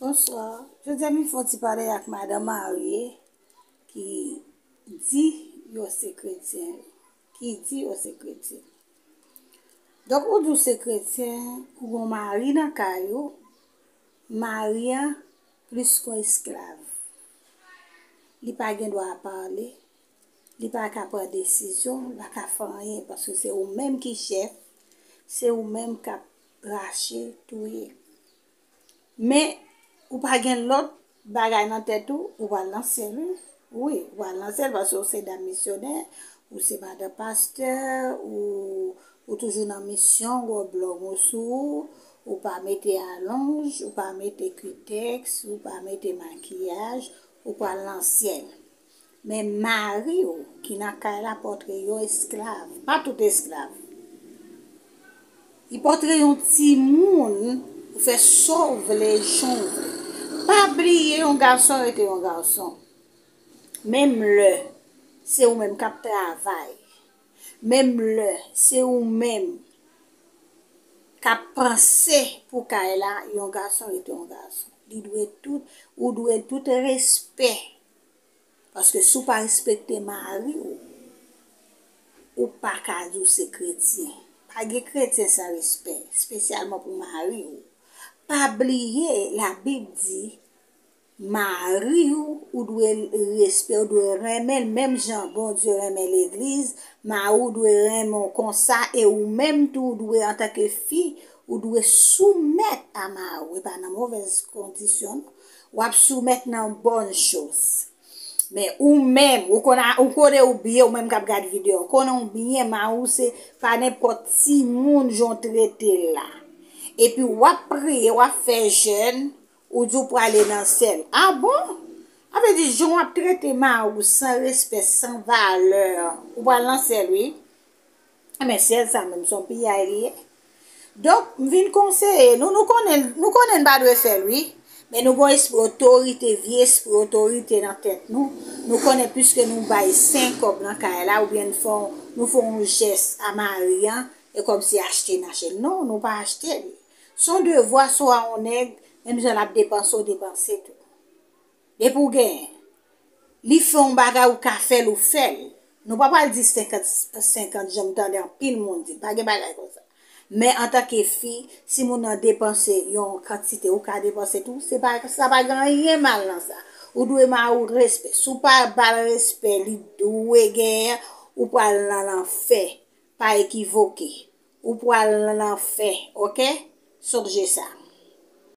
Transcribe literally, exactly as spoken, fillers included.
Bonswa. Jodi a m vin fè yon ti pale ak madanm marye ki di yo se kretyen, ki di yo se kretyen. Donk, ou di w se kretyen, ou gen yon mari nan kay ou, mari an plis ke yon esklav. Li pa gen dwa pale, li pa ka pran desizyon, li pa ka fè anyen, paske se ou menm ki chèf, se ou menm k ap rache, touye. Men, ou pa gen lòt bagay nan tèt ou, ou pral nan syèl, wi. Wi, ou pral nan syèl paske ou se dam misyonè, ou se madanm pastè, ou, ou toujou nan misyon, gwo blòm ou sou ou, ou pa mete alonj, ou pa mete kitèks, ou pa mete makiyaj, ou pral nan syèl. Men mari w ki nan kay la potre yon esklav, pa tout esklav. Li potre yon timoun, ou fè sa w vle, jan w vle. Pa bliye yon gason rete yon gason. Menm lè se ou menm k ap travay, menm lè se ou menm k ap panse pou kay la, yon gason rete yon gason. Li dwe tout, ou dwe tout respè. Paske si w pa respekte mari w, ou pa ka di w se kretyen. Pa gen kretyen san respè, espesyalman pou mari w. Pa bliye, Labib di, mari w, ou dwe respè, ou dwe renmen l, menm jan Bondye renmen legliz, mari w dwe renmen w konsa, e ou menm tou, ou dwe, antanke fi, ou dwe soumèt a mari w, e pa nan movèz kondisyon, non. W ap soumèt nan bòn choz. Men ou menm, ou konnen, ou konnen ou byen, ou menm k ap gade videyo, ou konnen ou byen, mari w se pa nenpòt timoun jan w trete l la. Epi w ap priye, w ap fè jèn, ou di w prale nan syèl. A bon? Sa vle di, jan w ap trete mari w san respè, san valè, ou pral nan syèl, wi. Men syèl sa menm, se yon piyay li ye. Donk, m vin konseye nou, nou konnen, nou konnen n pa dwe fè l, wi. Men nou gen yon espri otorite, vye espri otorite nan tèt nou. Nou konnen piske nou bay senk kòb nan kay la, oubyen nou fè yon, nou fè yon jès a mari an, e kòmsi achte n achte l. Non, nou pa achte l. Se yon devwa, se yon nèg, menm jan l ap depanse, w depanse tou. Depi w genyen, li fè yon bagay, ou ka fè l, ou fè l. Nou pa pral di senkant senkant, jan m tande anpil moun di, pa gen bagay konsa. Men antanke fi, si moun nan depanse yon kantite, ou ka depanse tou, se pa, sa pa gen anyen mal nan sa. Ou dwe mari w respè. Si w pa ba l respè li dwe genyen, ou pral nan lanfè. Pa ekivoke. Ou pral nan lanfè, oke? Sonje sa.